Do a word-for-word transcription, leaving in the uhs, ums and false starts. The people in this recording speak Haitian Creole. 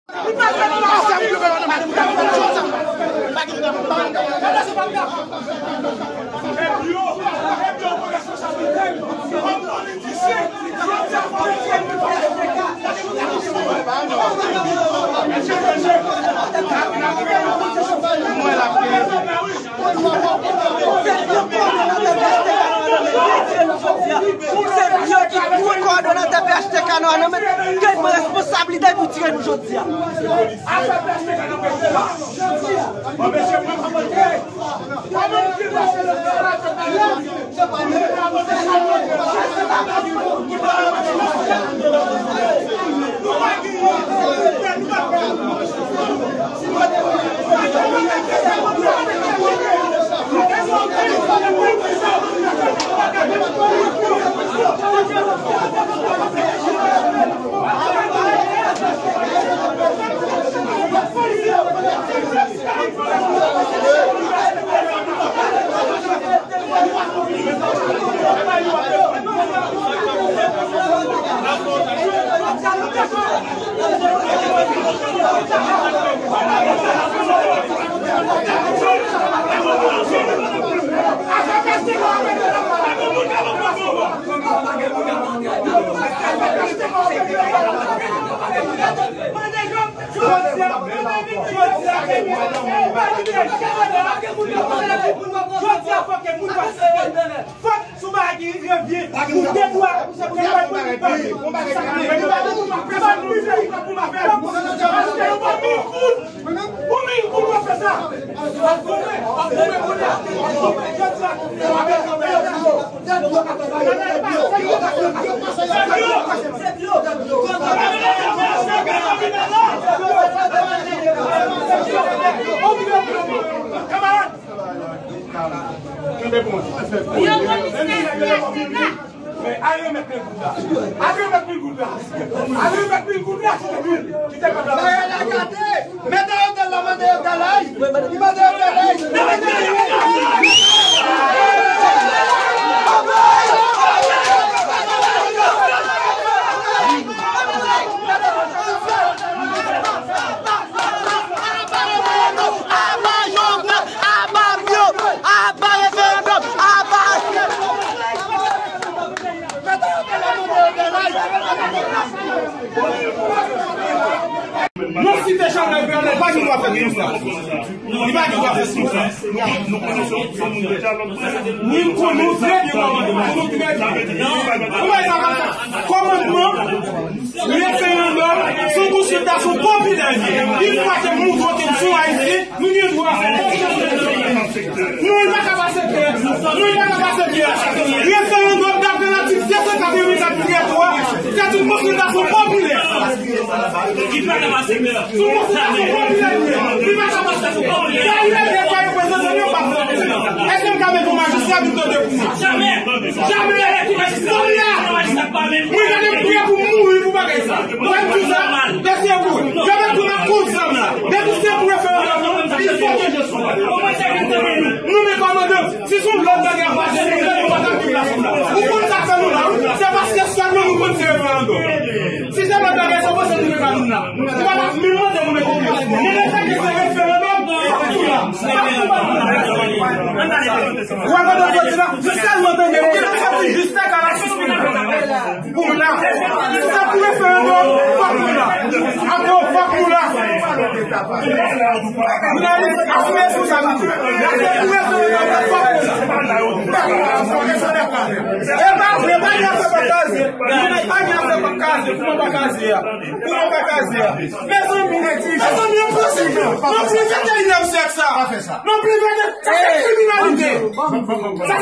Se yo ki pran kowòdonatè P H T K nan men, ke l pran responsablite pou tire nou jodi a. Jodi a, fòk moun pase sou bagay ki revyen pou de dwa, pou se pou yo bay politik pale. Sa k rive pou pa fè. Paske yo pa mil goud. Pou mil goud w ap fè sa. W ap goumen, w ap goumen kounye a. Jodi a, Kanmarad, kenbe bon. Yo konn se P H T K. Men al remèt mil goud la. Al remèt mil goud la. Al remèt mil goud la, kite mil. Kite pèp la. Bagay la gate. Mete yo dèyè la, mande yo dèyè la. Mande yo dèyè la. Aba referandòm! Aba referandòm! Aba! Non, si te chanm referandòm, pa gen dwa fèt konsa. Li pa gen dwa fèt konsa. Wi, m konnen w trè byen, kòmandman. M konnen w trè byen. Ou wè sa konsa? Kòmandman, referandòm, se yon konsiltasyon popilè li ye. Yon fwa ke moun vote m se yon Ayisyen, nou gen dwa fè. Non, li pa ka pase klè. Non, li pa ka pase klè. Referandòm, daprè latik de san katrevenkat tirè twa, se yon konsiltasyon popilè. Li pa ka pase klè. Sou konsiltasyon popilè li ye. Li pa ka pase klè. Sa li ye, sa yo prezante, yo pa fè. Èske m ka mete yon majistra vin tande pou mwen? Jamè! Jamè! Kounye a, mwen gade m prè pou m mouri pou bagay sa. Mwen di sa, mesye, yo mèt tou nan kout zam la. Depi se pou referandòm, il faut que je sois. Nou men kòmandan, si se yon lòt bagay ap pase, nou pa t ap viv la. Ou konn sa k fè nou la, wi. Se paske sèlman nou konn se referandòm. Si se lòt bagay, se konsa nou pa vin la. Nou pa t ap menm mande pou mete pye. Men lefètke se referandòm, fòk nou la. Ou wè, pandan nou di la, se sèlman tande, nou gen lòt sòti jis fè ka la sispann. Pou m la. Si se pou referandòm, fòk nou la. Ankò, fòk nou la. Jounalis, asime responsabilite. Si se pou referandòm, fòk nou la. E pa vre, pa gen afè pa kaze. Pa gen afè pa kaze. Kouman pa kaze a? Kouman pa kaze a? Mezanmi, mezanmi, nan plis vennteyinyèm syèk sa. Nan plis vennteyinyèm, sa se kriminalite. Sa